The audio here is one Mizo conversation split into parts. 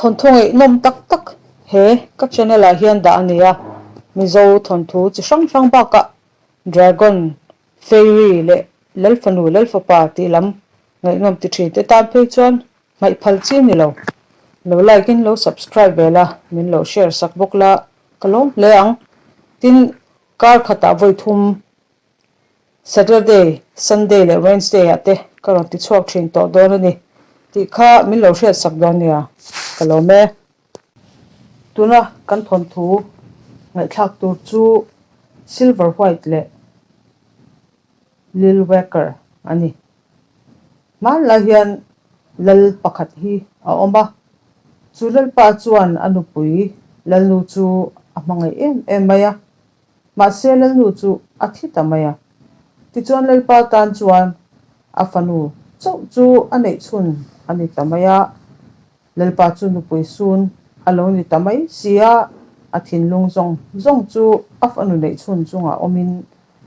Thawnthu ngaihnawm tak tak he ka channel ah hian dah a ni a, Mizo thawnthu chi hrang hrang bakah Dragon, Fairy leh Lalfanu Lalfapa tih lam ngaihnawm ti thin te tan phei chuan hmaih phal chi a ni lo. Lo like in lo subscribe ve la, min lo share sak bawk la ka lawm hle ang. Tin, kar khatah vawi thum Saturday, Sunday leh Wednesday ah te ka rawn ti chhuak thin tawh dawn a ni tih kha min lo hriat sak dawn nia, ka lawm e. Tuna kan thawnthu ngaihthlak tur chu Silver White leh Lil Wacker a ni. Hmanlai hian lal pakhat hi a awm a, chu lalpa chuan a nupui lalnu chu a hmangaih em em mai a. Mahse Lalnu chu a thi ta mai a. Tichuan Lalpa tan chuan a fanu chauh chu a neih chhun a ni ta mai a. Lalpa chu nupui sun a lo ni ta mai si a, a thinlung zawng zawng chu a fanu neih chhun chungah awmin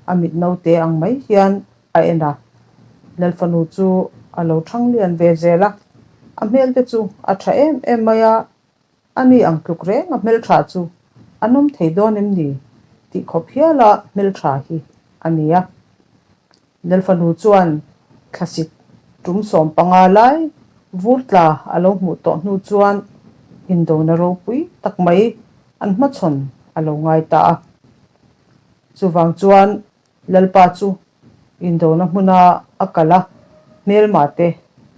a mit naute ang mai hian a en a. Lalfanu chu a lo thang lian ve zel a, a hmel te chu a tha em em mai a. A ni ang tluk reng a hmeltha chu a nawm thei dawn em ni tih khawp hiala hmeltha hi a ni a. Lalfanu chuan thlasik tum 15 lai vur tla a lo hmuh tawh hnu chuan indona ropui tak mai an hmachhawn a lo ngai ta a. Chuvang chuan Lalpa chu indona hmuna a kal a, hmelma te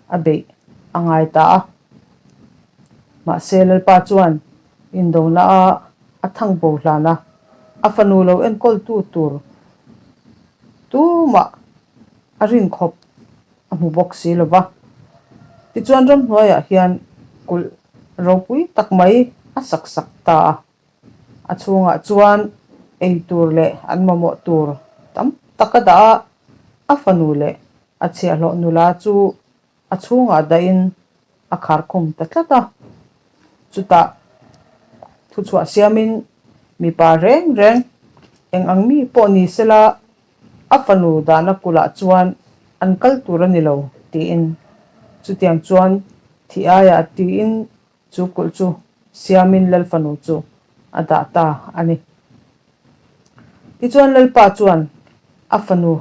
a beih a ngai ta a. Mahse Lalpa chuan indona a a thang bo hlan a, a fanu lo enkawltu tur tumah a rin khawp a hmu bawk si lo va. Tichuan ramhnuaiah hian kulh ropui tak mai a sak sak ta a. A chhungah chuan ei tur leh an mamawh tur tam tak a dah a, a fanu leh a chhiahhlawh nula chu a chhungah dahin a kharkhum ta tlat a. Chutah thuchhuah siamin mipa reng reng eng ang mi pawh ni sela a fanu dahna kulhah chuan an kal tur a ni lo tiin chutiang chuan thih aiah tiin Chu kulh chu siamin Lal fanu chu a dah ta a ni. Tichuan Lalpa chuan a fanu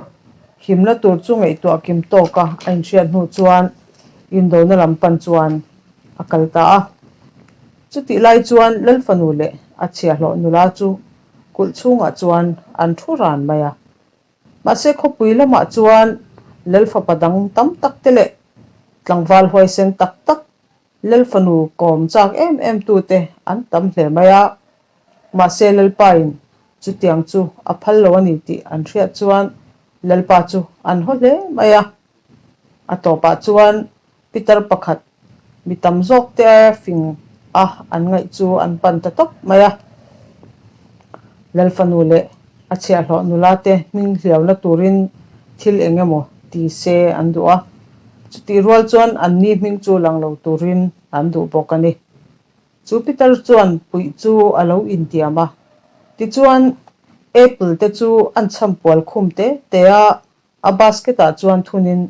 himna tur chu ngaihtuah kim tawka a inhriat hnu chuan indona lam pan chuan a kal ta a. Chutih lai chuan Lal fanu leh a chhiahhlawh nula chu kulh chhungah chuan an thu ran mai a. Mahse khawpui lamah chuan Lal fapa dang tam tak te leh tlangval huaisen tak tak Lal fanu kawm chak em em tute an tam hle mai a, mahse Lalpain chutiang chu a phal lo a ni tih an hriat chuan Lalpa chu an haw hle mai a. A tawpah chuan pitar pakhat mi tam zawk te fing a an ngaih chu an pan ta tawp mai a. Lal fanu leh a chhiahhlawh nula te hming hliauna turin thil eng emaw ti se an duh a. Chutih rual chuan anni hming chu lang lo turin an duh bawk a ni. Chu Peter chuan puih chu a lo intiam a. Tichuan, apple te chu an chham pual khum te te a, a basket ah chuan thunin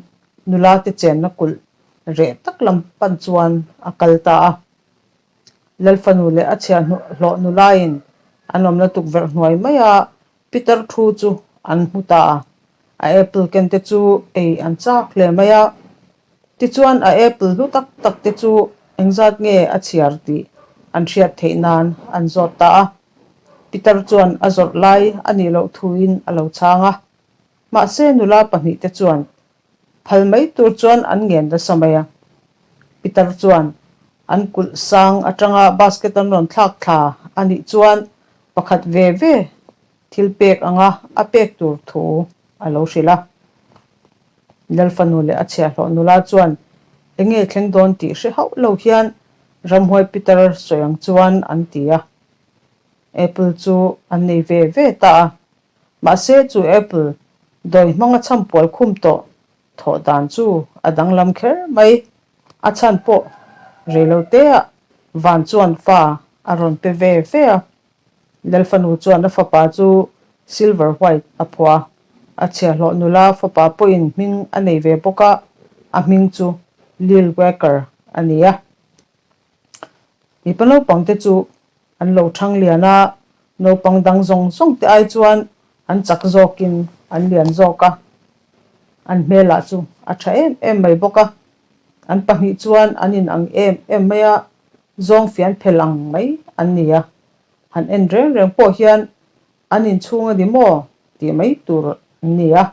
nula te chenna kulh reh tak lam pan chuan a kal ta a. Lalfanu leh a chhiahhlawh nulain an awmna tukverh hnuai maia Peter thu chu an hmu ta a, a apple ken te chu ei an chak hle mai a. Tichuan a apple hlu tak tak te chu engzat nge a chhiar tih an hriat theih nan an zawt ta a. Peter chuan a zawrh lai a nih loh thuin a lo chhang a. Mahse nula pahnihte chuan phal mai tur chuan an ngen nasa mai a. Peter chuan an kulh sang atanga basket an rawn thlak thla a nih chuan pakhat ve ve thil pek anga a pek tur thu a lo hrilh a. Lalfanu leh a chhiahhlawh nula chuan enge thleng dawn tih hre hauh lo hian ramhuai Peter sawi ang chuan an ti a. Apple chu an nei ve ve ta a. Mahse chu Apple dawi hmanga chhampual khum tawh thawh dan chu a danglam kher mai. A chhan pawh reiloteah van chuan fa a rawn pe ve ve a. Lalfanu chuan a fapa chu Silver White a phuah a, a chhiahhlawh nula fapa pawhin hming a nei ve bawk a, a hming chu Lil Wacker a ni a. Mipa naupang te chu an lo thang lian a, naupang dang zawng zawng te ai chuan an chak zawkin an lian zawk a, an hmelah chu a tha em em mai bawk a. An pahnih chuan an in ang em em mai a, zawng fian phel ang mai an ni a. Han en reng reng pawh hian an inchhung a ni maw tih mai tur an ni a.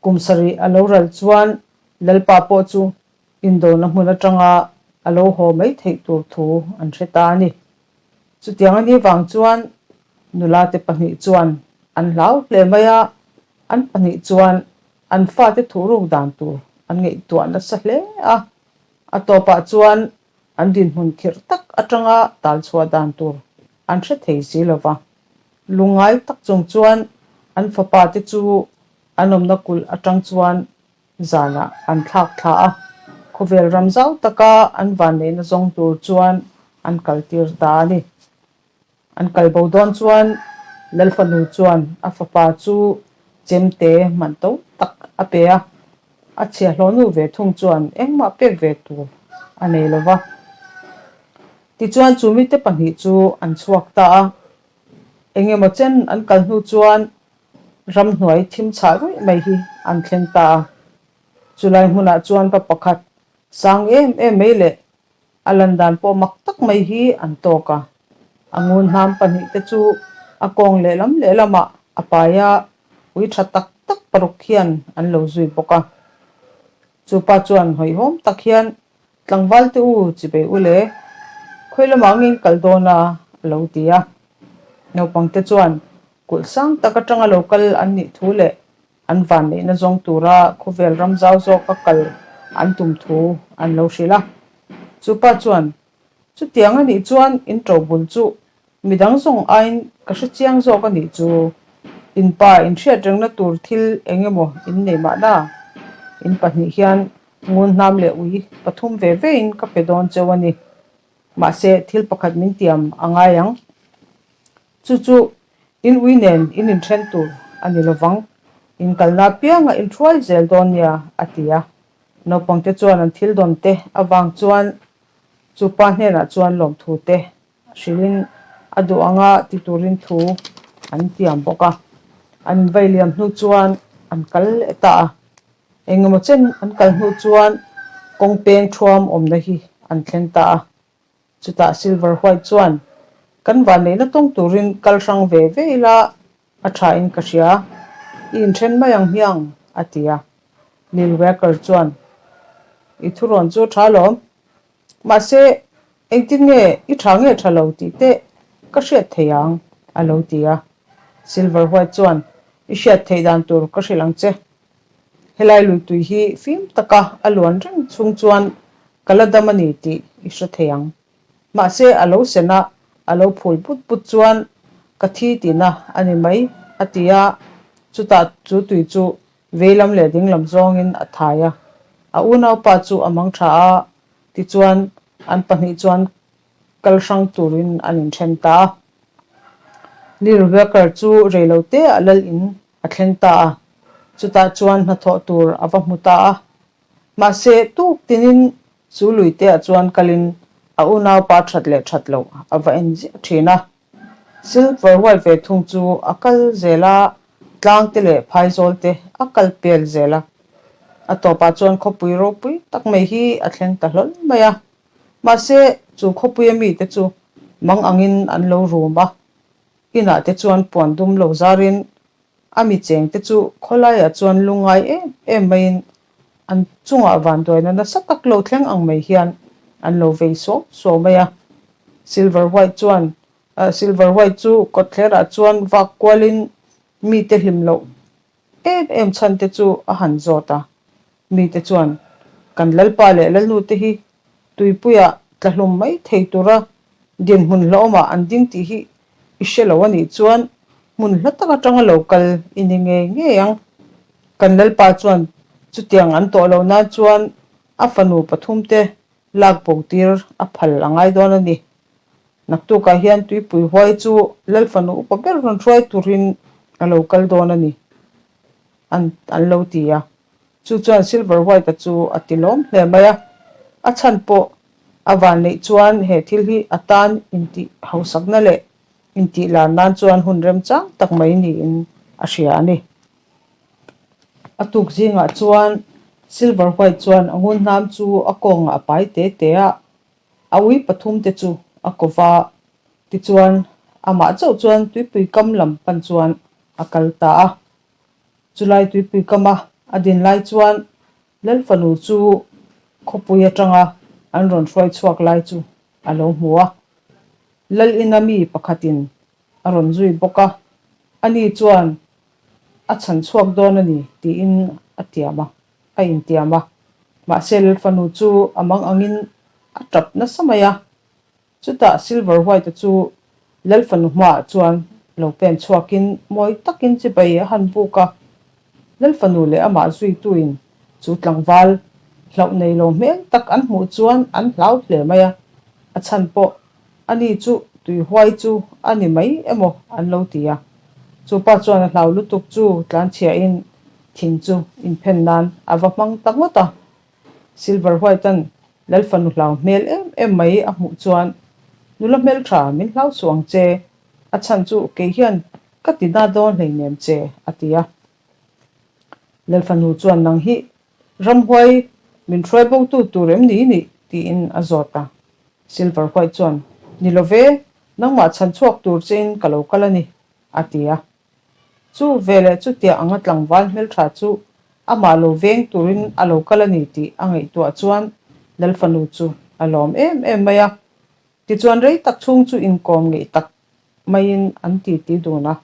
Kum sarih a lo ral chuan Lalpa pawh chu indona hmun atanga a lo haw mai theih tur thu an hre ta a ni. Chutiang a nih vang chuan nula te pahnih chuan an hlau hle mai a, an pahnih chuan an fate thuhruk dan tur an ngaihtuah nasa hle a. A tawpah chuan an dinhmun khirh tak atanga talchhuah dan tur an hre thei si lo va. Lungngai tak chung chuan an fapa te chu an awmna kulh atang chuan Zanah an thlak thla a, khawvel ram zau taka an vanneihna zawng tur chuan an kaltir ta a ni. An kal bo dawn chuan Lalfanu chuan a fapa chu chemte man to tak a pe a, a chhiahhlawhnu ve thung chuan engmah pek ve tur a nei lo va. Tichuan chu mite pahnih chu an chhuak ta a, engemaw chen an kal hnu chuan Ramhnuai thim chhah ruih mai hi an thleng ta a. Chulai hmunah chuan pa pakhat sang em em mai leh a lan dan pawh mak tak mai hi an tawk a. A ngun hnam pahnihte chu a kawng lehlam lehlamah a pai a, ui tha tak tak paruk hian an lo zui bawk a. Chu pa chuan hawihhawm tak hian Tlangval te u chibei u le, khawi lamah nge in kal dawn a? a lo ti a. Naupangte chuan kulh sang tak atanga lo kal an nih thu leh an vanneihna zawng tura khawvel ram zau zawka kal an tum thu an lo hrilh a. Chu pa chuan, Chutiang a nih chuan in ṭo bul chu midang zawng aiin ka hre chiang zawk a nih chu. In pa in hriat rengna tur thil eng emaw in nei mahna? In pahnih hian ngun hnam leh ui pathum ve vein ka pe dawn cheu a ni. Mahse, thil pakhat min tiam a ngai ang. Chu chu in ui nen in inthen tur a ni lovang. In kalna apianga in hruai zel dawn nia, a ti a. Naupangte chuan an thil dawn te avang chuan chu pa hnenah chuan lawmthu te hrilhin a duh anga ti turin thu an tiam bawk a. An invai liam hnu chuan an kal leh ta a. Engemaw chen an kal hnu chuan kawng peng thuam awmna hi an thleng ta a. Chutah Silver White chuan, Kan vanneihna tawng turin kal hrang ve ve ila a tha in ka hria, i inthen mai ang hmiang, a ti a. Lil Wacker chuan, I thurawn chu a tha alawm. Mahse, engtin nge i tha nge tha lo tih te ka hriat thei ang, a lo ti a. Silver White chuan, I hriat theih dan tur ka hrilh ang che. Helai luitui hi fim taka a luan reng chhung chuan ka la dam a ni tih i hre thei ang. Mahse, a lo sen a, a lo phul put put chuan ka thi tihna a ni mai, a ti a. Chutah chu tui chu veilam leh dinglam zawngin a thai a. A unaupa chu a mang tha a, tichuan an pahnih chuan kal hrang turin an inthen ta a. Lil Wacker chu reilote ah lal in a thleng ta a, chutah chuan hnathawh tur a va hmu ta a. Mahse, tuk tinin chu luiteah chuan kalin a unaupa that leh that loh a va en ziah thin a. Silver White ve thung chu a kal zel a, tlangte leh phaizawl te a kal pel zel a. A tawpah chuan khawpui ropui tak mai hi a thleng ta hlawl mai a. Mahse, chu khawpuia mite chu mang angin an lo rum a, Inah te chuan puan dum lo zarin a mi cheng te chu khawlaiah chuan lungngai em em maiin an chungah vanduaina nasa tak lo thleng ang mai hian an lo vei suau suau mai a. Silver White chuan Silver White chu kawtthlerah chuan vak kualin mite hlim loh em em chhan te chu a han zawt a. Mite chuan kan Lalpa leh Lalnu te hi tuipuiah tlahlum mai thei tura dinhmun hlauhawmah an ding tih hi i hre lo a nih chuan hmun hla tak atanga lo kal i ni ngei ngei ang. Kan Lalpa chuan chutiang an tawh loh nan chuan a fanu pathumte lak bo tir a phal a ngai dawn a ni. Naktukah hian tuipui huai chu Lal fanu upa ber rawn hruai turin a lo kal dawn a ni an an lo ti a. Chu chuan Silver White-a chu a ti lawm hle mai a, a chhan pawh. A vanneih chuan he thil hi a tan intih hausakna leh intih lar nan chuan hun remchang tak mai niin a hria a ni. A tuk zingah chuan Silver White chuan a ngun hnam chu a kawngah a pai te te a, a ui pathum te chu a ko va. Tichuan, amah chauh chuan tuipui kam lam pan chuan a kal ta a. Chulai tuipui kama a din lai chuan Lal fanu chu khawpui atanga an rawn hruai chhuak lai chu a lo hmu a. Lal ina mi pakhatin a rawn zui bawk a, ani chuan a chhan chhuak dawn a ni tiin a tiam a, a intiam a. Mahse Lal fanu chu a mang angin a tap nasa mai a. Chutah Silver White-a chu Lal fanu hmaah chuan lo pen chhuakin mawi takin chibai a han buk a. Lal fanu leh amah zuituin chu tlangval hlauh nei lo hmel tak an hmuh chuan an hlau hle mai a, a chhan pawh ani chu tuihuai chu a ni mai emaw an lo ti a. Chu pa chuan a hlau lutuk chu tlanchhiain thing chu inphen nan a va hmang ta ngawt a. Silver White-a'n Lal fanu hlau hmel em em mai a hmuh chuan, Nula hmeltha, min hlau suh ang che, a chhan chu kei hian ka ti na dawn hleinem che, a ti a. Lal fanu chuan nang hi ramhuai min hruai botu tur em ni nih? tiin a zawt a. Silver White chuan, Ni lo ve, nangmah chhan chhuak tur chein ka lo kal a ni, a ti a. Chu veleh chutiah anga tlangval hmeltha chu amah lo veng turin a lo kal a ni tih a ngaihtuah chuan Lal fanu chu a lawm em em mai a. Tichuan rei tak chhung chu inkawm ngeih tak maiin an titi dun a.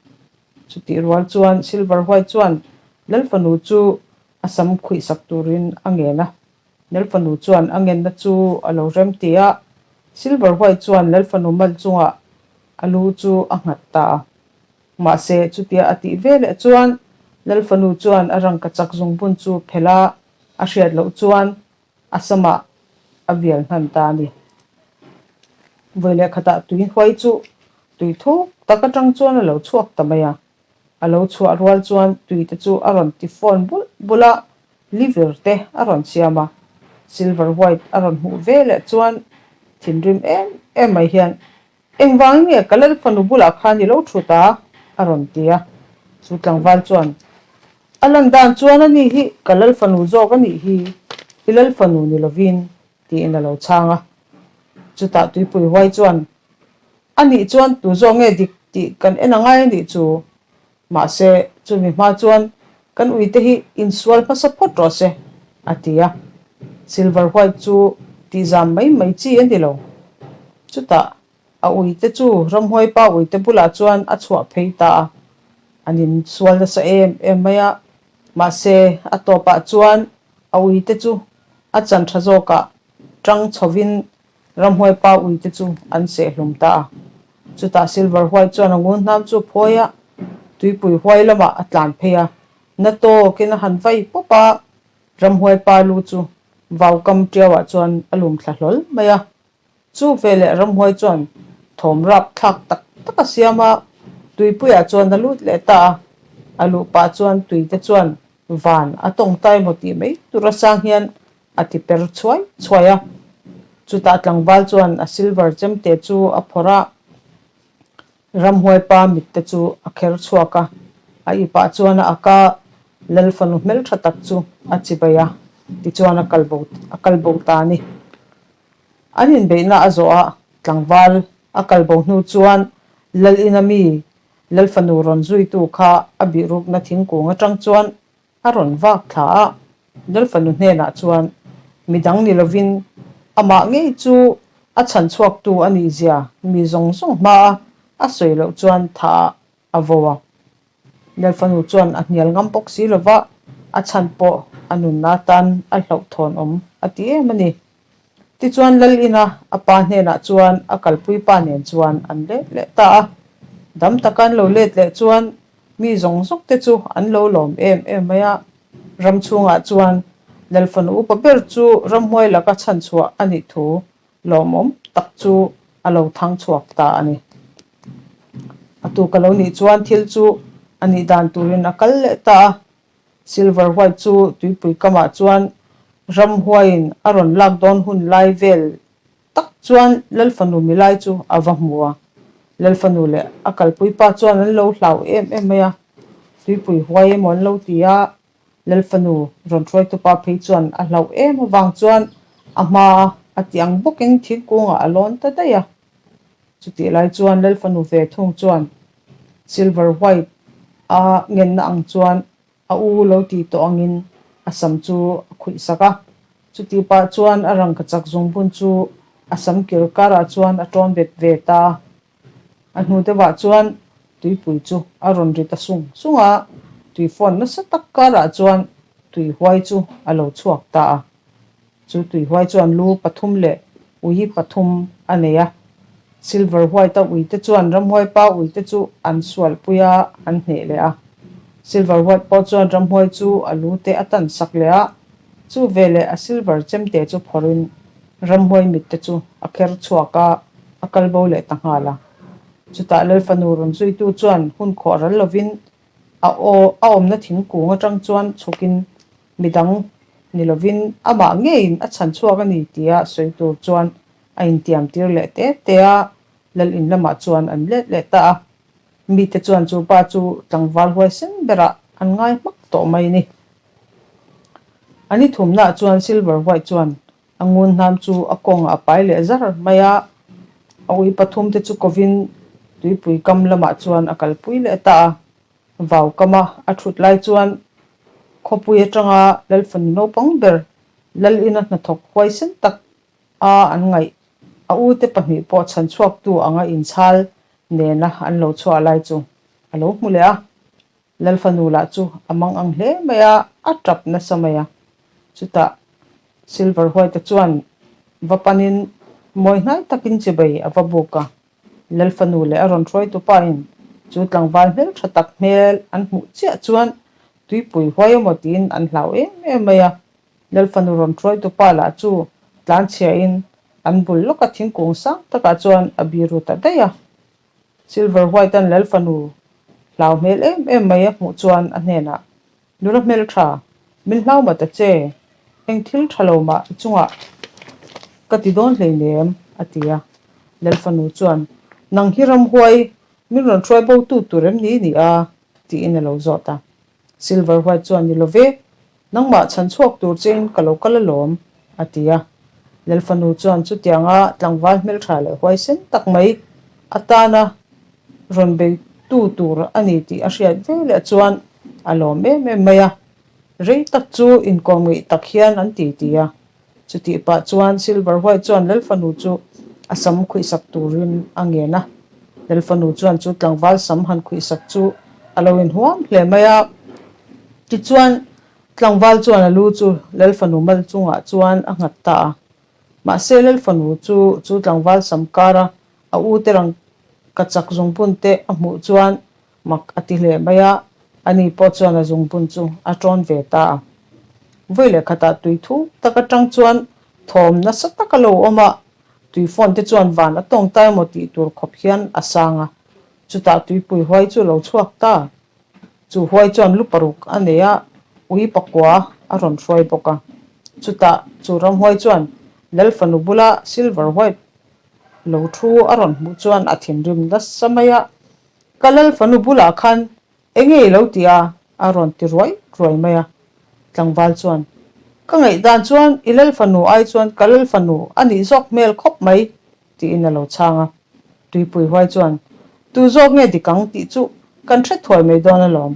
Chutih rual chuan Silver White chuan Lal fanu chu a sam khuihsak turin a ngen a. Lal fanu chuan a ngenna chu a lo rem ti a, Silver White chuan Lal fanu mal chungah a lu chu a nghat ta a. Mahse, chutia a tih ve leh chuan Lal fanu chuan a rangka chak zungbun chu phelh a, a hriat loh chuan a samah a vial hnan ta a ni. Vawi leh khatah tui huai chu tui thuk tak atang chuan a lo chhuak ta mai a. A lo chhuah rual chuan tui te chu a rawn ti fawn bulh bulh a, liver te a rawn siam a. Silver white a rawn hmuh ve leh chuan thinrim em em mai hian Engvang nge ka lal fanu bulah khan i lo thut a? a rawn ti a. Chu tlangval chuan, A lan dan chuan a ni hi ka lal fanu zawk a nih hi, i lal fanu ni lovin, tiin a lo chhang a. Chutah tuipui huai chuan, A nih chuan tu zawk nge dik tih kan en a ngai a nih chu. Mahse, chumi hma chuan kan uite hi insual hmasa phawt rawh se, a ti a. Silver White chu tihzam mai mai chi a ni lo. Chutah, a uite chu ramhuaipa uite bulah chuan a chhuah phei ta a. An insual nasa em em mai a. Mahse, a tawpah chuan a uite chu a chan tha zawkah tang chhovin Ramhuai pa uite chu an seh hlum ta a. Chutah Silver Huai chuan a ngun hnam chu a phawi a, tuipui huai lamah a tlan phei a. Na tawkin a han vai pawp a, Ramhuai pa lu chu vaukam tiauah chuan a lum thla hlawl mai a. Chu veleh Ramhuai chuan thawm rap thlak tak tak a siam a, tuipuiah chuan a lut leh ta a. A luh pah chuan tuite chuan van a tawngtai maw tih mai tur a sang hian A ti per chhuai chhuai a. Chutah tlangval chuan a silver chemte chu a phawrh a, ramhuai pa mitte chu a kher chhuak a. A ipah chuan a ak a, Lal fanu hmeltha tak chu a chibai a, tichuan a kal bo a kal bo ta a ni. An inbeihna a zawh a, tlangval a kal bo hnu chuan Lal ina mi Lal fanu rawn zuitu kha a bihrukna thingkung atang chuan A rawn vak thla a, Lal fanu hnenah chuan midang ni lovin amah ngei chu a chhan chhuaktu a nih zia mi zawng zawng hmaa a sawi loh chuan tha ah a vo a. Lal fanu chuan a hnial ngam bawk si lova, a chhan pawh a nunna atan a hlauhthawn awm a ti em a ni. Tichuan Lal ina a pa hnenah chuan a kalpui pa nen chuan an let leh ta a. Dam taka an lo let leh chuan mi zawng zawng te chu an lo lawm em em mai a. Ram chhungah chuan Lal fanu upa ber chu ramhuai laka chhanchhuah a nih thu lawmawm tak chu a lo thang chhuak ta a ni. A tuk a lo nih chuan thil chu a nih dan turin a kal leh ta a. Silver White chu tuipui kamah chuan ramhuaiin a rawn lak dawn hun lai vel tak. Chuan Lalfanu milai chu a va hmu a. Lalfanu leh a kalpui pa chuan an lo hlau em em mai a, tuipui huai emaw an lo ti a, Lalfanu rawn hruaitupa phei chuan a hlauh em avang chuan a hma a ti ang bawkin thingkungah a lawn ta daih a. Chutih lai chuan Lalfanu ve thung chuan Silver White a ngenna ang chuan A u lo tih tawh angin a sam chu a khuih sak a. Chutih pah chuan a rangkachak zungbun chu a sam kir karah chuan a tawn bet ve ta a. A hnu deuhah chuan tuipui chu a rawn ri ta sung sung a, tui fawn nasa tak karah chuan tui huai chu a lo chhuak ta a. Chu tuihuai chuan lu pathum leh ui pathum a nei a. Silver White-a uite chuan ramhuai pa uite chu an sualpui a, an hneh leh a. Silver White pawh chuan ramhuai chu a lu te a tan sak leh a, chu veleh a silver chemte chu phawrhin ramhuai mitte chu a kher chhuak a, a kal bo leh ta nghal a. Chutah Lalfanu rawn zuitu chuan hun khawh ral lovin a aw a awmna thingkung atang chuan chhukin Midang ni lovin amah ngeiin a chhan chhuak a ni tia sawi tur chuan a intiam tir leh te te a, lal in lamah chuan an let leh ta a. Mite chuan chu pa chu tlangval huaisen berah an ngai hmak tawh mai ni. A ni thumnaah chuan Silver White chuan a ngun hnam chu a kawngah a pai leh zar mai a, a ui pathumte chu kovin tuipui kam lamah chuan a kalpui leh ta a. Vau kama a thut lai chuan khawpui atanga Lalfanu naupang ber Lal ina hnathawk huaisen tak a an ngaih a ute pahnih pawh chhanchhuaktu anga inchhal nena an lo chhuah lai chu a lo hmu leh a. Lalfanu lah chu a mang ang hle mai a, a tap nasa mai a. Chutah Silver White-a chuan va panin mawi hnai takin chibai a va buk a. Lalfanu leh a rawn hruaitu pain chu tlangval hmel tha tak hmel an hmuh chiah chuan tuipui huai emaw tiin an hlau em em mai a. Lalfanu rawn hruaitu pa lah chu tlanchhiain an bul lawka thingkung sang takah chuan a biru ta daih a. Silver White-a'n Lalfanu hlau hmel em em mai a hmuh chuan a hnenah Nula hmeltha, min hlau mah ta che, eng thil tha lo mah i chungah ka ti dawn hleinem, a ti a. Lalfanu chuan, Nang hi ramhuai, min rawn hruai bo tu tur em ni ni a? tiin a lo zawt a. Silver White chuan, Ni lo ve, nangmah chhan chhuak tur chein ka lo kal alawm, a ti a. Lalfanu chuan chutianga tlangval hmeltha leh huaisen tak mai atana rawn bei tu tur a ni tih a hriat ve leh chuan a lawm em em mai a, rei tak chu inkawmngeih tak hian an ti ti a. Chutih pah chuan Silver White chuan Lalfanu chu a sam khuihsak turin a ngen a. Lalfanu chuan chu tlangval sam han khuihsak chu a lo inhuam hle mai a. Tichuan tlangval chuan a lu chu Lalfanu mal chungah chuan a nghat ta a. Mahse Lalfanu chu chu tlangval sam kara A u te rang ka chak zungbun te a hmuh chuan mak a ti hle mai a, ani pawh chuan a zungbun chu a tawn ve ta a. Vawi leh khatah tui thu tak atang chuan thawm nasa tak a lo awm a, tui phone te chuan van a tawng ta emaw tih tur khawp hian a sang a, chutah tuipui huai chu lo chhuak ta. Chu huai chuan lu paruk a nei a, ui pakua a rawn hruai bawk a. Chutah chu ramhuai chuan Lalfanu bula silver white Lo thu a rawn hmuh chuan a thinrim nasa mai a, Ka lal fanu bulah khan eng nge i lo ti a? a rawn ti ruai ruai mai a. Tlangval chuan, Ka ngaihdan chuan i lal fanu ai chuan ka lal fanu a nih zawk hmel khawp mai, tiin a lo chhang a. Tuipui huai chuan, Tu zawk nge dik ang tih chu kan hre thuai mai dawn alawm.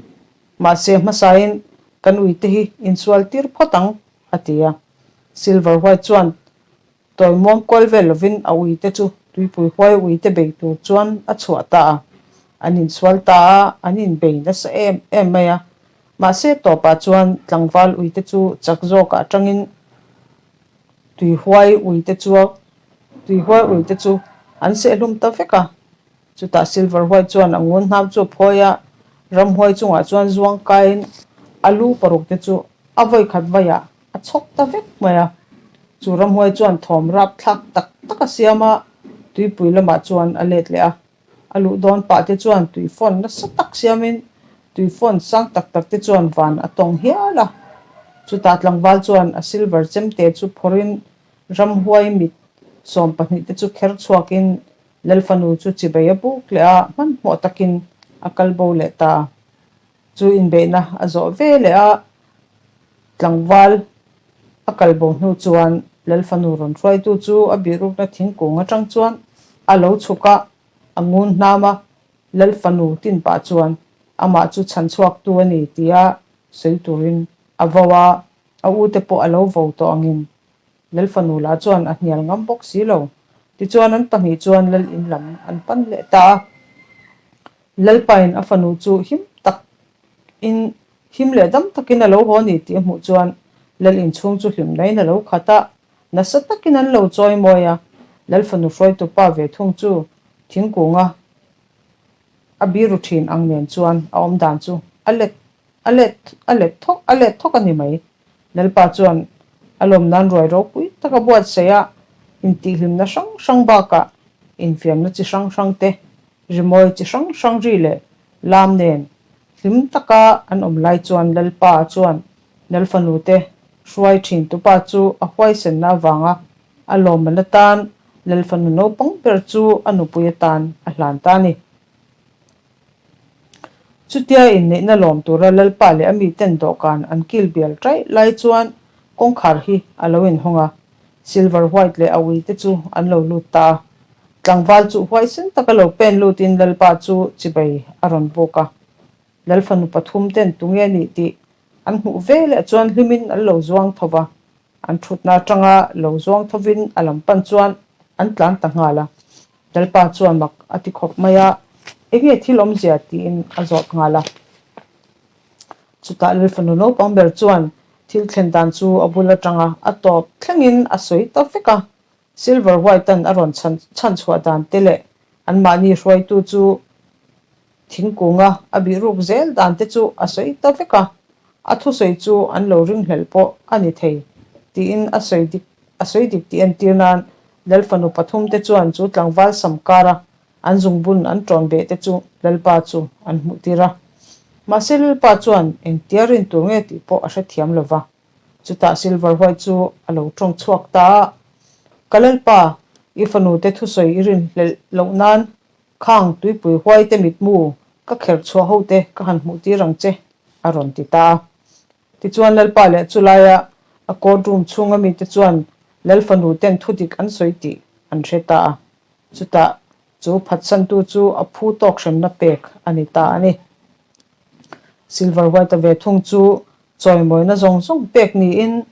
Mahse hmasain kan uite hi insual tir phawt ang, a ti a. Silver White chuan, Tawimuang kual vel lovin a uite chu tuipui huai uite bei tur chuan a chhuah ta a. An insual ta a, an inbei nasa em em mai a. Mahse tawpah chuan tlangval uite chu chak zawkah atangin tuihuai uite chu tuihuai uite chu an sehlum ta vek a. Chutah Silver White chuan a ngun hnam chu a phawi a, ramhuai chungah chuan zuang kaiin a lu paruk te chu a vawikhat vaiah a chhawk ta vek mai a. Chu ramhuai chuan thawm rap thlak tak tak a siam a, tuipui lamah chuan a let leh a. A luh dawn pah te chuan tui fawn nasa tak siamin tui fawn sang tak tak te chuan van a tawng hial a. Chutah tlangval chuan a silver chemte chu phawrhin ramhuai mit. Sawmpahnih te chu kher chhuakin Lalfanu chu chibai a buk leh a, hmanhmawh takin a kal bo leh ta. Chu inbeihna a zawh ve leh a, tlangval a kal bo hnu chuan Lalfanu rawn hruaitu chu a bihrukna thingkung atang chuan a lo chhuk a, a ngun hnam a, Lalfanu tin pah chuan amah chu chhan chhuaktu a ni tia sawi turin a vo a, a ute pawh a lo vo tawh angin Lalfanu lah chuan a hnial ngam bawk si lo. Tichuan an pahnih chuan Lal in lam an pan leh ta a. Lalpain a fanu chu him tak in him leh dam takin a lo haw ni tih a hmuh chuan Lal in chhung chu hlimnain a lo khat a, nasa takin an lo chawi mawi a. Lalfanu hruaitu pa ve thung chu thingkunga a biru thin ang nen chuan a awmdan chu a let a let a let thawk a let thawk a ni mai. Lalpa chuan a lawm nan ruai ropui tak a buatsaih a, intihhlimna hrang hrang bakah infiamna chi hrang hrang te, rimawi chi hrang hrang ri leh lam nen hlim taka an awm lai chuan Lalpa chuan Lalfanu te hruai thin tupa chu a huaisenna avanga a lawmman atan Lalfanu naupang ber chu a nupui atan a hlan ta a ni. Chutia inneihna lawm tura Lalpa leh a miten dawhkan an kil bial ṭaih lai chuan kawngkhar hi a lo inhawng a, Silver White leh a ui te chu an lo lut ta a. Tlangval chu huaisen taka lo pen lutin Lalpa chu chibai a rawn buk a. Lalfanu pathum ten tunge nih tih an hmuh veleh chuan hlimin an lo zuang tho va, an thutna atanga lo zuang thovin a lam pan chuan an tlan ta nghal a. Lalpa chuan mak a ti khawp mai a, Enge thil awmzia? tiin a zawt nghal a. Chutah Lalfanu naupang ber chuan thil thlen dan chu a bul atanga a tawp thlengin a sawi ta vek a. Silver White-a'n a rawn chhan chhanchhuah dan te leh anmahni hruaitu chu Thingkunga a bih ruk zel dan te chu a sawi ta vek a, a thusawi chu an lo ringhlelh pawh a ni thei tiin a sawi dik a sawi dik tih entir nan Lalfanu pathum te chuan chu tlangval sam kara an zungbun an ṭawn beh te chu Lalpa chu an hmuh tir a. Mahse Lalpa chuan engtia rin tur nge tih pawh a hrethiam lo va. Chutah Silver White chu a lo ṭawng chhuak ta a, Ka Lalpa, i fanu te thusawi i rinhlelh loh nan Khang tuipui huaite mitmu ka kherh chhuah ho te ka han hmuh tir ang che, a rawn ti ta a. Tichuan Lalpa leh chulaia a court room chhunga mite chuan Lalfanu ten thudik an sawi tih an hre ta a. Chutah chu phatsantu chu a phu tawk hremna pek a ni ta a ni. Silver White-a ve thung chu chawimawina zawng zawng pek niin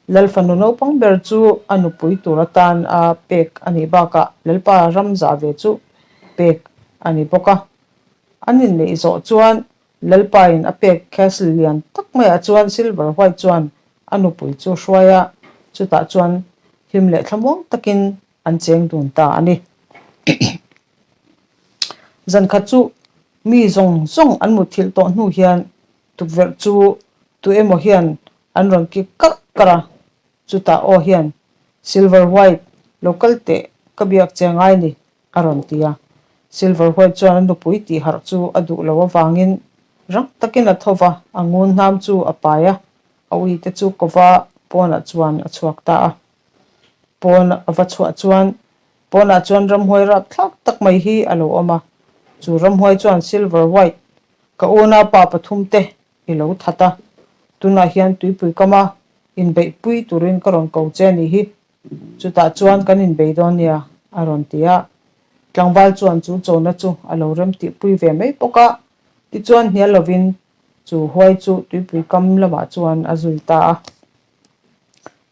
Lalfanu naupang ber chu a nupui tur atan a pek a nih bakah Lalpa ram zah ve chu pek a ni bawk a. An inneih zawh chuan Lalpain a pek castle lian tak maiah chuan Silver White chuan a nupui chu hruai a, chutah chuan hlim leh thlamuang takin an cheng dun ta a ni. Zankhat chu mi zawng zawng an mutthilh tawh hnu hian tukverh chu tu emaw hian An rawn kik karh karh a, chutah aw hian, Silver White, lo kal teh, ka biak che ngai ni, a rawn ti a. Silver White chuan a nupui tih harh chu a duh lo avangin rang takin a tho va, a ngun hnam chu a pai a, a uite chu kova pawnah chuan a chhuak ta a. Pawn a va chhuah chuan pawnah chuan ramhuai rapthlak tak mai hi a lo awm a, chu ramhuai chuan Silver White, ka unaupa pathumte I lo that a, tunah hian tuipui kama inbeihpui turin ka rawn ko che a nih hi, chutah chuan kan inbei dawn nia, a rawn ti a. Tlangval chuan chu chona chu a lo remtihpui ve mai bawk a, tichuan hnial lovin chu huai chu tuipui kam lamah chuan a zui ta a.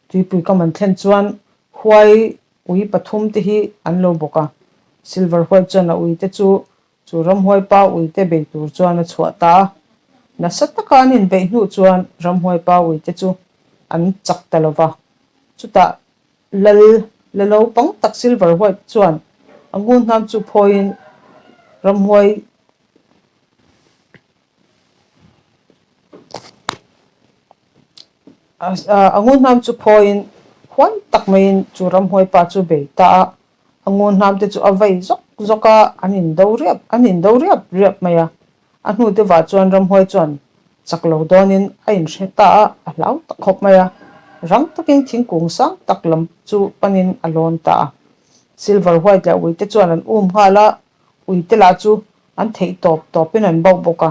Tuipui kam an thlen chuan huai ui pathum te hi an lo bawk a, Silver White chuan a ui te chu Chu ramhuaipa uite bei tur chuan a chhuah ta a, nasa taka an inbeih hnuh chuan ramhuaipa uite chu an chak ta lo va. Chutah lal la naupang tak Silver White chuan a ngunhnam chu phawiin ramhuai a ngunhnam chu phawiin huai tak maiin chu ramhuaipa chu bei ta a. A ngunhnam te chu a vei zawk zawk a, an indo riap an indo riap riap mai a. A hnu deuhah chuan ramhuai chuan chak lo dawnin a inhre ta a, a hlau tak khawp mai a. Rang takin thingkung sang tak lam chu panin a lawn ta a. Silver White leh uite chuan an um nghal a, uite lah chu an theih tawp tawpin an bauh bawk a.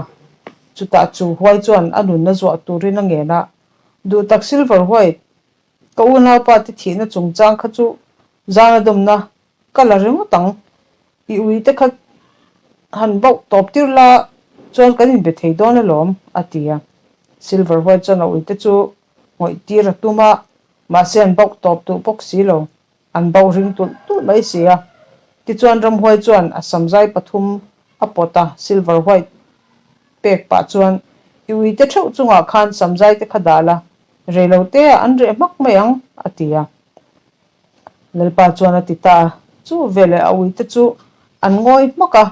Chutah chu huai chuan a nunna zuah turin a ngen a, Duhtak Silver White, ka unaupa te thihna chungchang kha chu zana dawmna ka la ringawt ang. I uite kha han bauh tawp tir la chuan kan inbe thei dawn alawm, a ti a. Silver White chuan a uite chu ngawih tir a tum a, mahse an bauh tawp duh bawk si lo. An bauh ring tulh tulh mai si a. Tichuan ramhuai chuan a samzai pathum a pawt a, Silver White pek pah chuan, I uite theuh chungah khan samzai te kha dah la, reilo te ah an reh hmak mai ang, a ti a. Lalpa chuan a ti ta a, chu veleh a uite chu an ngawi hmak a,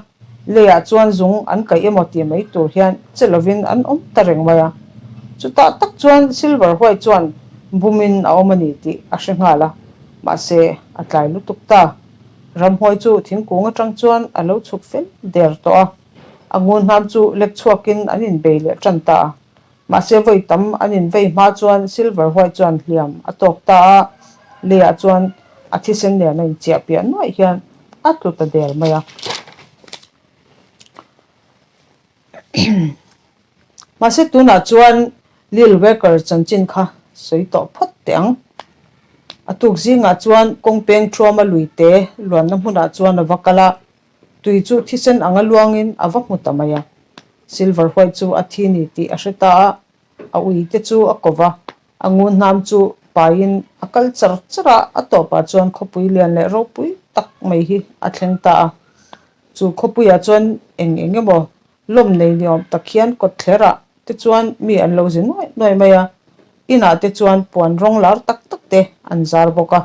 leiah chuan zung an kaih emaw tih mai tur hian che lovin an awm ta reng mai a. Chutah tak chuan Silver White chuan bumin a awm a ni tih a hre nghal a, mahse a tlai lutuk ta. Ramhuai chu thingkung atang chuan a lo chhuk fel der tawh a, a ngunhnam chu lek chhuakin an inbei leh tan ta a. Mahse vawi tam an invei hma chuan Silver White chuan hliam a tawk ta a, leiah chuan a thisen nen a inchiah piah nuaih hian a tlu ta der mai a. Mahse tunah chuan Lil Waker chanchin kha sawi tawh phawt teh ang. A tuk zingah chuan kawng peng thuama luite luanna hmunah chuan a va kal a, tui chu thisen anga luangin a va hmu ta mai a. Silver White chu a thi ni tih a hre ta a, a uite chu a ko va, a ngun hnam chu paiin a kal char char a, a tawpah chuan khawpui lian leh ropui tak mai hi a thleng ta a. Chu khawpuiah chuan eng eng emaw lawm nei ni awm tak hian kawtthlerah te chuan mi an lo zi nuaih nuaih mai a, inah te chuan puan rawng lar tak tak te an zar bawk a.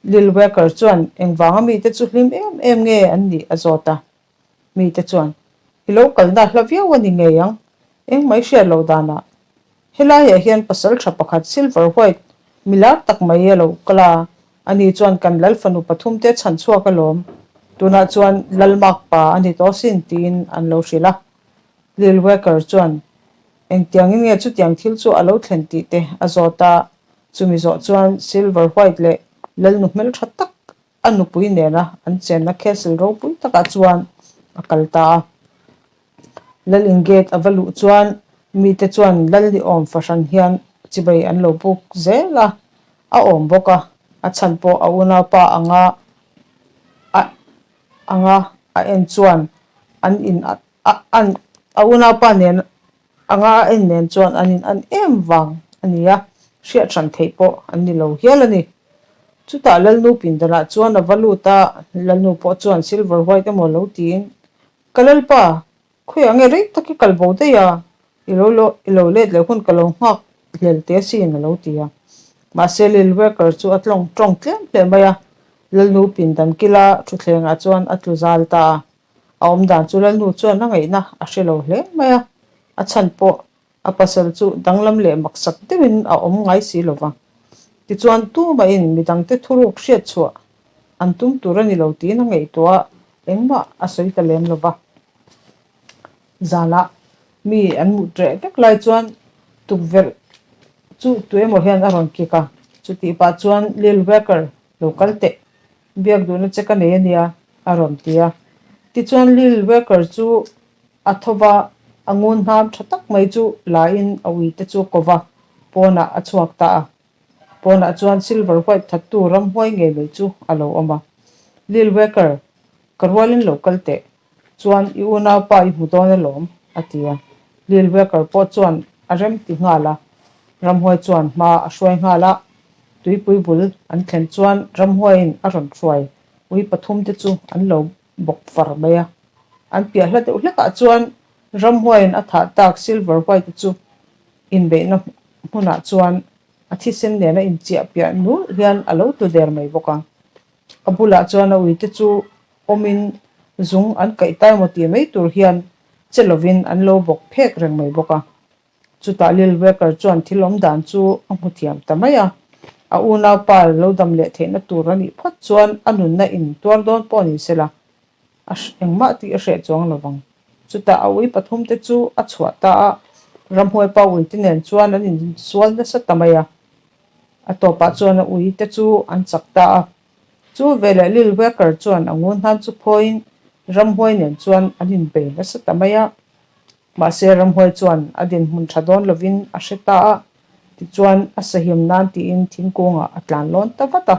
Lil Waker chuan engvanga mite chu hlim em em nge an nih a zawt a. Mite chuan, I lo kalna hla viau a ni ngei ang, engmah i hriat loh danah. Helaiah hian pasal tha pakhat Silver White mi lar tak mai a lo kal a, ani chuan kan lal fanu pathumte chhan chhuak alawm, tunah chuan lal mak pa a ni tawh sin tiin an lo hrilh a. Lil Waker chuan engtiangin nge chutiang thil chu a lo thlen tih te a zawt a, chumi zawh chuan Silver White leh lalnu hmeltha tak A nupui nena an chenna castle ropui takah chuan a kal ta a. Lalin gate a va luh chuan mite chuan lal ni awm fahran hian chibai an lo buk zel a, a awm bawk a, a chhan pawh a unaupa anga a anga a en chuan an in a a unaupa nen Anga a en nen chuan an in an em vang a ni a, hriat hran theih pawh an ni lo hial a ni. Chutah Lalnu pindanah chuan a va lut a, Lalnu pawh chuan Silver White emaw lo tiin, Ka Lalpa, khawiah nge rei tak i kal bo daih a, i lo lo i lo let leh hun ka lo nghak hlel teh asin a lo ti a. Mahse Lil Waker chu a tlawng tawng tlem hle mai a, Lalnu pindan kila thutthlengah chuan a tlu zal ta a. A awm dan chu Lalnu chuan a ngaihna a hre lo hle mai a, a chhan pawh a pasal chu danglam leh maksak deuhin a awm ngai si lo va. Tichuan tumahin midangte thuruk hriat chhuah an tum tur a ni lo tiin a ngaihtuah a, engmah a sawi ta lem lo va. Zanah mi an mut reh vek lai chuan tukverh chu tuemaw hian a rawn kik a, chutih pah chuan Lil Waker lo kal teh Biak duhna che ka nei a nia, a rawn ti a. Tichuan Lil Waker chu a tho va, a ngun hnam tha tak mai chu la-in a ui te chu a ko va, pawnah a chhuak ta a. Pawnah chuan Silver White thattu ramhuai ngei mai chu a lo awm a. Lil Waker, ka rualin lo kal teh. Chuan i unaupa i hmu dawn alawm, a ti a. Lil Waker pawh chuan a rem ti nghal a. Ramhuai chuan hma a hruai nghal a. Tuipui bul an thlen chuan ramhuaiin a rawn hruai ui pathum te chu an lo bawk far mai a. An piah hla deuh hlekah chuan ramhuaiin a thah tak Silver White-a chu inbeihna hmunah chuan a thisen nena inchiah piah nulh hian a lo tlu der mai bawk a. A bulah chuan a uite chu awmin zung an kaih tai maw tih mai tur hian che lovin an lo bawk phek reng mai bawk a. Chutah Lil Waker chuan thil awm dan chu a hmu thiam ta mai a, a unaupa lo dam leh theihna tur a nih phawt chuan a nunna in tuar dawn pawh ni sela, a engmah tih a hreh chuang lo vang. Chutah a ui pathumte chu a chhuah ta a, ramhuai pa uite nen chuan an insual nasa ta mai a. A tawpah chuan a uite chu an chak ta a. Chu veleh Lil Waker chuan a ngun hnan chu phawiin ramhuai nen chuan an inbei nasa ta mai a. Mahse ramhuai chuan a dinhmun tha dawn lovin a hre ta a, tichuan a sahim nan tiin thingkungah a tlan lawn ta vat a.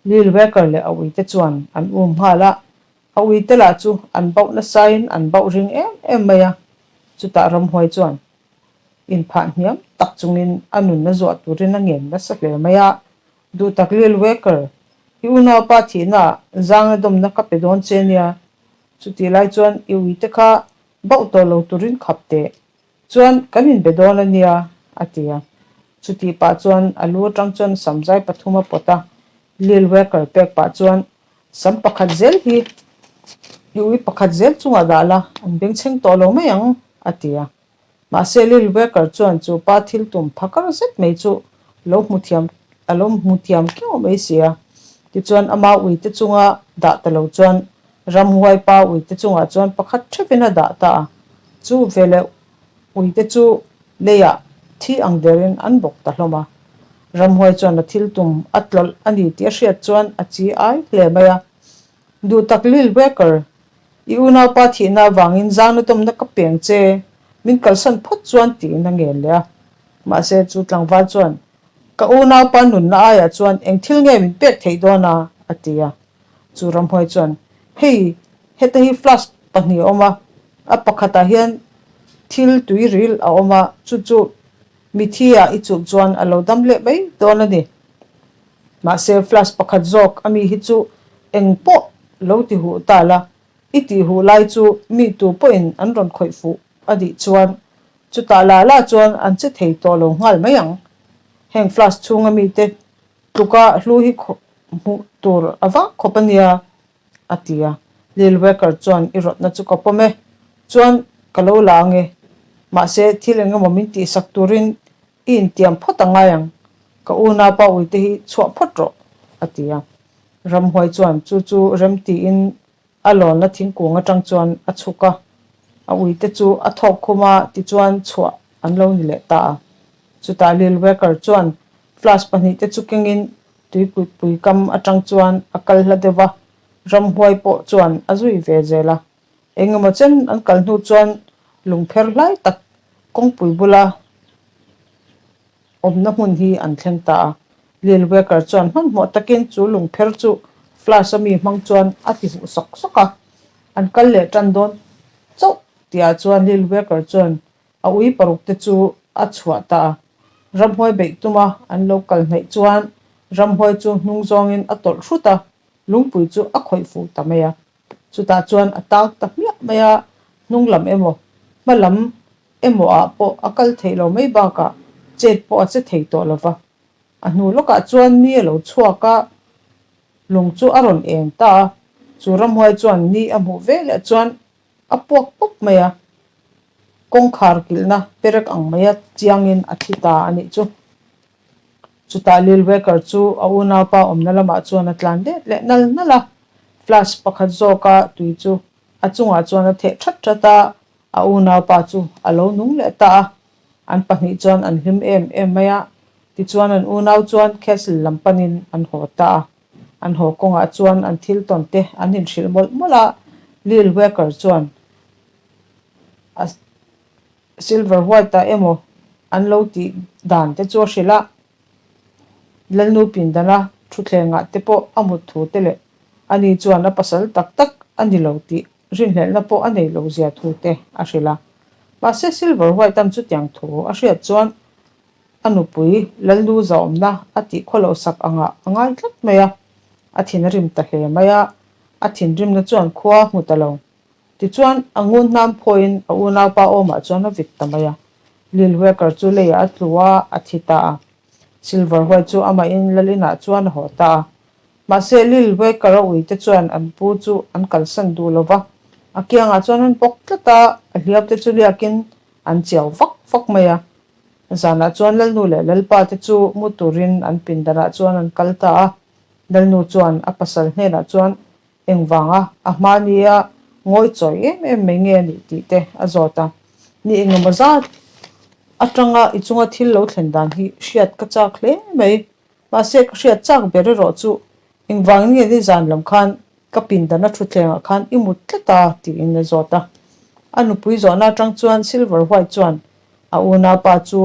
Lil Waker leh a uite chuan an um nghal a, a uite lah chu an bauh nasain an bauh ring em em mai a, chutah ramhuai chuan inphah hniam tak chungin a nunna zuah turin a ngen nasa hle mai a, Duhtak Lil Waker, i unaupa thihnaah zangna dawmna ka pe dawn che nia, chutih lai chuan i uite kha bauh tawh lo turin khap teh. Chuan kan inbe dawn a nia, a ti a. Chutih pah chuan a lu atang chuan samzai pathum a pawt a, Lil Waker pek pah chuan sam pakhat zel hi i ui pakhat zel chungah dah la, an bengchheng tawh lo mai ang, a ti a. Mahse Lil Waker chuan chu pa thil tum phakar zet mai chu lo hmu thiam a lo hmu thiam kiau mai si a. Tichuan ama uite chunga dah ta lo chuan ramhuai pa uite chungah chuan pakhat theuhin a dah ta a. Chu veleh uite chu leiah thi ang derin an bawk ta hlawm a. Ramhuai chuan a thil tum a tlawlh a ni tih a hriat chuan a chi ai hle mai a. Duhtak Lil Waker, i unaupa thihna avangin zangna tawmna ka peng che, min kalsan phawt chuan tiin a ngen leh a. Mahse, chu tlangval chuan, Ka unaupa nunna aiah chuan eng thil nge min pek theih dawn a? a ti a. Chu ramhuai chuan, Hei, heta hi flask pahnih a awm a, a pakhatah hian thil tui ril a awm a, chu chu mithi-ah i chulh chuan a lo dam leh mai dawn a ni. Mahse, flask pakhat zawk a mi hi chu eng pawh lo ti huh ta la, i tih huh lai chu mi tu pawhin an rawn khawih fuh a dih chuan chutah la la chuan an che thei tawh lo nghal mai ang. Heng flask chhunga mite tluka hlu hi hmuh tur a vak khawp a nia, a ti a. Lil Waker chuan i rawtna chu ka pawm e, chuan ka lo la ang e. Mahse, thil eng emaw min tihsak turin I intiam phawt a ngai ang, ka unaupa uite hi chhuah phawt rawh, a ti a. Ramhuai chuan chu chu rem tiin a lawnna thingkung atang chuan a chhuk a, a uite chu a thawk khum a, tichuan chhuah an lo ni leh ta a. Chutah Lil Waker chuan flask pahnihte chu kengin tuipui kam atang chuan a kal hla deuh va, ramhuai pawh chuan a zui ve zel a. Engemaw chen an kal hnu chuan lungpher hlai tak kawngpui bula awmna hmun hi an thleng ta a. Lil Waker chuan hmanhmawh takin chu lungpher chu flash a mi hmang chuan a ti huh sawk sawk a. An kal leh tan dawn chauh tihah chuan Lil Waker chuan a ui paruk te chu a chhuah ta a. Ramhuai beih tuma an lo kal hnaih chuan ramhuai chu hnung zawngin a tawlh hrut a, lungpui chu a khawih fuh ta mai a. Chutah chuan a tak ta hmiah mai a, hnung lam emaw, hma lam emaw ah pawh a kal theih lo mai bakah chet pawh a che thei tawh lo va. A hnu lawkah chuan ni a lo chhuak a, lung chu a rawn eng ta a, chu ramhuai chuan ni a hmuh veleh chuan a puak pawp mai a, kawngkhar kilhna perek ang maia chiangin a thi ta a nih chu. Chutah Lil Waker chu a unaupa awmna lamah chuan a tlan let leh nal nal a, flask pakhat zawka tui chu a chungah chuan a theh that that a, a unaupa chu a lo nung leh ta a. An pahnih chuan an hlim em em mai a, tichuan an unau chuan castle lam panin an haw ta a. An haw kawngah chuan an thil tawn te an inhrilh mawlh mawlh a, Lil Waker chuan a. Silver white ah emaw an lo tih dan te chu a hrilh a, Lalnu pindana thutthleng ah te pawh a mut thu te leh ani chuan a pasal tak tak a ni lo tih rinhlelhna pawh a nei lo zia thu te a hrilh a. Mahse Silver white an chutiang thu a hriat chuan a nupui Lalnu zahawmna a tih khawloh sak angah a ngai tlat mai a, a thin a rim ta hle mai a, a thinrimna chuan khua a hmu ta lo. Tichuan, a ngun hnam phawiin a unaupa awmah chuan a vit ta mai a. Lil Waker chu leiah a tlu a, a thi ta a. Silver White chu amahin lal inah chuan a haw ta a. Mahse, Lil Waker-a uite chuan an pu chu an kalsan duh lo va, a kiangah chuan an bawk tlat a, a hliapte chu liakin an chiau vak vak mai a. Zanah chuan Lalnu leh Lalpa te chu mu turin an pindanah chuan an kal ta a. Lalnu chuan a pasal hnenah chuan Engvanga a hma nia ngawi chawi em em mai nge a nih tih te a zawt a. Ni engemaw zat atanga i chunga thil lo thlen dan hi hriat ka chak hle mai. Mahse ka hriat chak ber erawh chu Engvang nge nizan lam khan ka pindana thutthlengah khan i mut tlat a? tiin a zawt a. A nupui zawhna atang chuan Silver White chuan a unaupa chu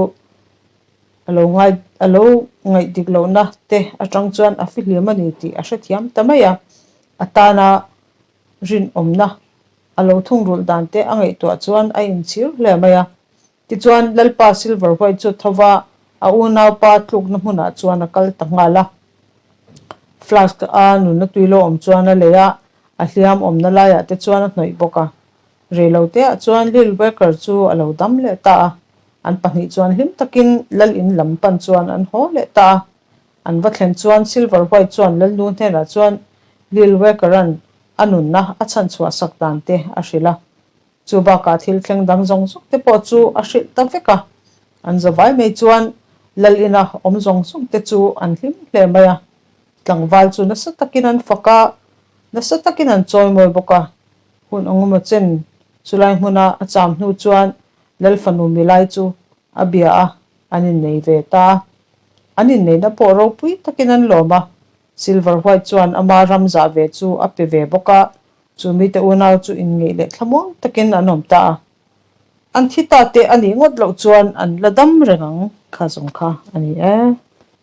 a lo ngai a lo ngaih dik lohna te atang chuan a fihlim a ni tih a hrethiam ta mai a. A tana rinawmna a lo thungrulh dan te a ngaihtuah chuan a inchhir hle mai a. Tichuan, Lalpa Silver White chu thova a unaupa tlukna hmunah chuan a kal ta nghal a. Flask a nunna tui lo awm chuan a lei a, a hliam awmna laiah te chuan a hnawih bawk a. Reilo teah chuan Lil Waker chu a lo dam leh ta a, an pahnih chuan hlim takin Lal in lam pan chuan an haw leh ta a. An va thlen chuan Silver White chuan Lalnu hnenah chuan Lil Waker-a'n a nunna a chhanchhuah sak dan te a hrilh a. Chu bakah thil thleng dang zawng zawng te pawh chu a hrilh ta vek a. An zavai mai chuan Lal ina awm zawng zawng te chu an hlim hle mai a. Tlangval chu nasa takin an fak a, nasa takin an chawimawi bawk a. Hun engemaw chen chulai hmuna a cham hnu chuan Lal fanu milai chu a bia a, an innei ve ta a. An inneihna pawh ropui takin an lawm a. Silver White chuan ama ram zah ve chu a pe ve bawk a, Chu mite unau chu inngeih leh thlamuang takin an awm ta a. An thi ta te a nih ngawt loh chuan an la dam reng ang kha zawng kha a ni e.